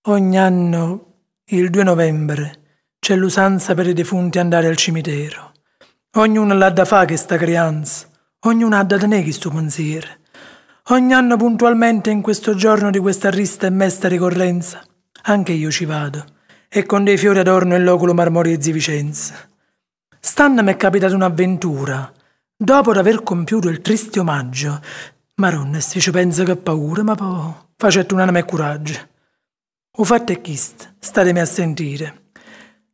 Ogni anno, il 2 novembre, c'è l'usanza per i defunti andare al cimitero. Ognuno l'adda fa chesta crianza, ognuno adda tenè chistu pensier. Ogni anno puntualmente in questo giorno di questa triste e mesta ricorrenza, anche io ci vado e con dei fiori adorno il loculo marmoreo 'e zi Vicienz. St'anno m'è capitata un'avventura. Dopo aver compiuto il triste omaggio, Maronna e si ce penso che paura, ma pò facett un'anema 'e curaggio. 'O fatto è chist, statemi a sentire.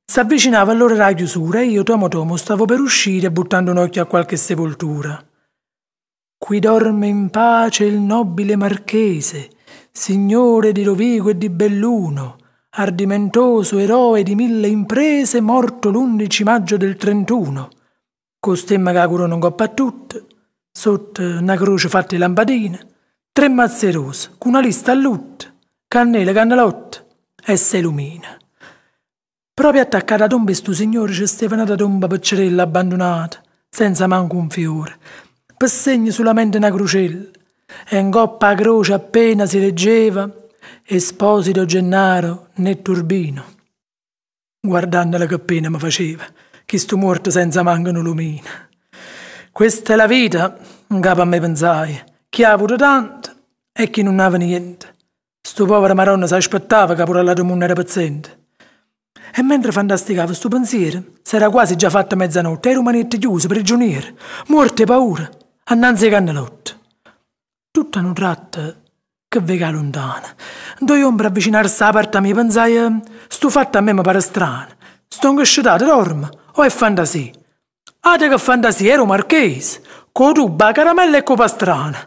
S'avvicinava l'ora d' 'a chiusura e io tomo tomo stavo per uscire buttando un occhio a qualche sepoltura. Qui dorme in pace il nobile marchese, signore di Rovigo e di Belluno, ardimentoso eroe di mille imprese, morto l'11 maggio del 31. Cu 'o stemma cu 'a curona ngopp a tutt, sott na croce fatta 'e lampadine, tre mazze 'e rose cu na lista a lutto, cannele, cannelotte e sei lumine. Proprio attaccata 'a tomba 'e stu signore ce steva n'ata tomba piccerella abbandunata, senza manco un fiore. Pe segno sulamente na crucella e ngopp 'a croce appena si leggeva Esposito Gennaro netturbino. Guardandola che pena me faceva, chistu muorto senza manco nu lumino. Questa è la vita, 'ncapa a me pensaje, chi ha avuto tanto e chi nun ave niente. Stu povero Maronna s'aspettava ca pure all'atu munno era pezzente. E mentre fantasticavo stu pensiero, s'era quasi già fatta mezzanotte e io rimanette chiuso, prigioniero, muorto 'e paura, annanz 'e cannelotte. Tutto a nu tratto, che veco 'a luntano? Doje ombre avvicinarse 'a parta mia, pensaje, stu fatto a me me pare strano. Stongo scetato, dormo, o è fantasia? Ate che fantasia, era 'o Marchese, cu 'o tubbo, 'a caramella e cu 'o pastrano.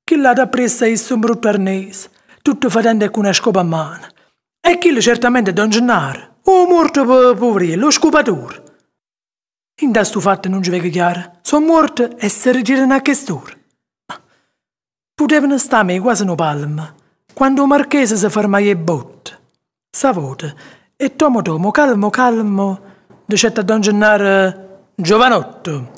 Chill'ato appriesso a isso un brutto arnese, tutto fetente e cu na scopa mmano. E chillo certamente è Don Gennaro, 'o muorto puveriello, 'o scupatore. Dint' 'a stu fatto nun ce veco chiaro, so' muorte e se ritirano a chest'ora? Ma putevano sta 'a me quase nu palmo, quando 'o Marchese se fermaie 'e botta. S'avota e tomo tomo, calmo calmo, dicette a Don Gennaro, Giovanotto,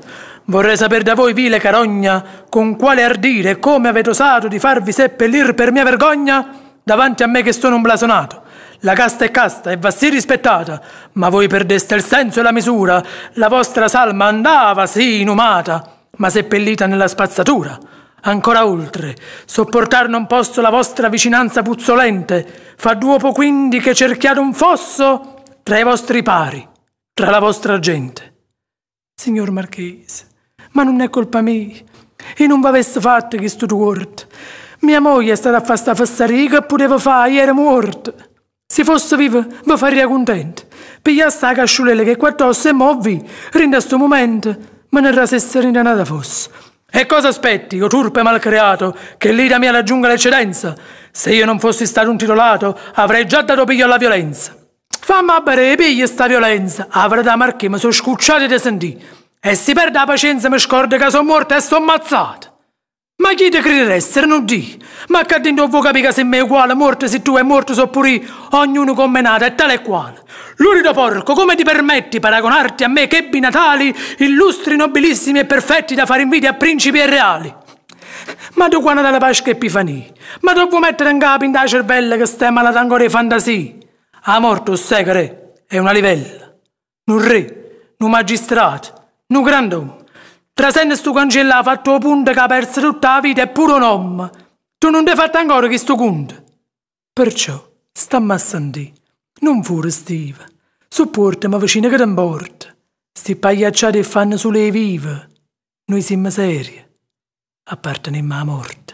vorrei saper da voi, vile carogna, con quale ardire e come avete osato di farvi seppellir per mia vergogna davanti a me che sono un blasonato. La casta è casta e va sì rispettata, ma voi perdeste il senso e la misura, la vostra salma andava sì inumata, ma seppellita nella spazzatura. Ancora oltre, sopportar non posso la vostra vicinanza puzzolente, fa duopo quindi che cerchiate un fosso tra i vostri pari, tra la vostra gente. Signor Marchese, ma nun è colpa mia, io nun v'avesse fatto chistu tuorto. Mia moglie è stata a fa sta fessaria, che puteva fa? Io ero muorto. Si fosse vivo ve farria cuntento. Pigliasse 'a casciulella cu 'e quatt'osse e mo' 'o vi', dint' a stu mumento, me ne trasesse dint' a n'ata fossa. E cosa aspetti, o turpe malcreato, che l'ira mia raggiunga l'eccedenza? Se io non fossi stato un titolato, avrei già dato piglio alla violenza. Famme abbedè, piglia sta violenza! A verità Marchè, me so' scucciato 'e te sentì. E si perdo 'a pacienza me scordo ca so' muorto e sto ammazzato! Ma chi te cride d'essere, nu Dio? Ma ccà dinto 'o vvuò capì ca simme eguale, muorto si tu e muorto so' pur'io, ognuno comm'è nato è tale e quale. Lurido porco, come ti permetti paragonarti a me ch'ebbi natali illustri, nobilissimi e perfetti da fare invidia a principi e reali? Ma tu quanno da Pasca Epifania, ma t' 'o vvuò mettere 'ncapo 'int' 'a cervella ca stai malato ancora 'e fantasia? 'A morte 'o ssaje che r'è? È una livella. Nu rre, nu magistrato, nu grand'ommo. Trasenno stu canciello ha fatto 'o punto c'ha perzo tutta 'a vita e pure 'o nomme. Tu nun t'hê fatto ancora chistu cunto? Perciò, stamme a sentì, nun furastive, suppuorteme vicino che te 'mporta? Sti pagliacciate 'e ffanno sulo 'e vive. Nuje simme serie, appartenimmo 'a morte.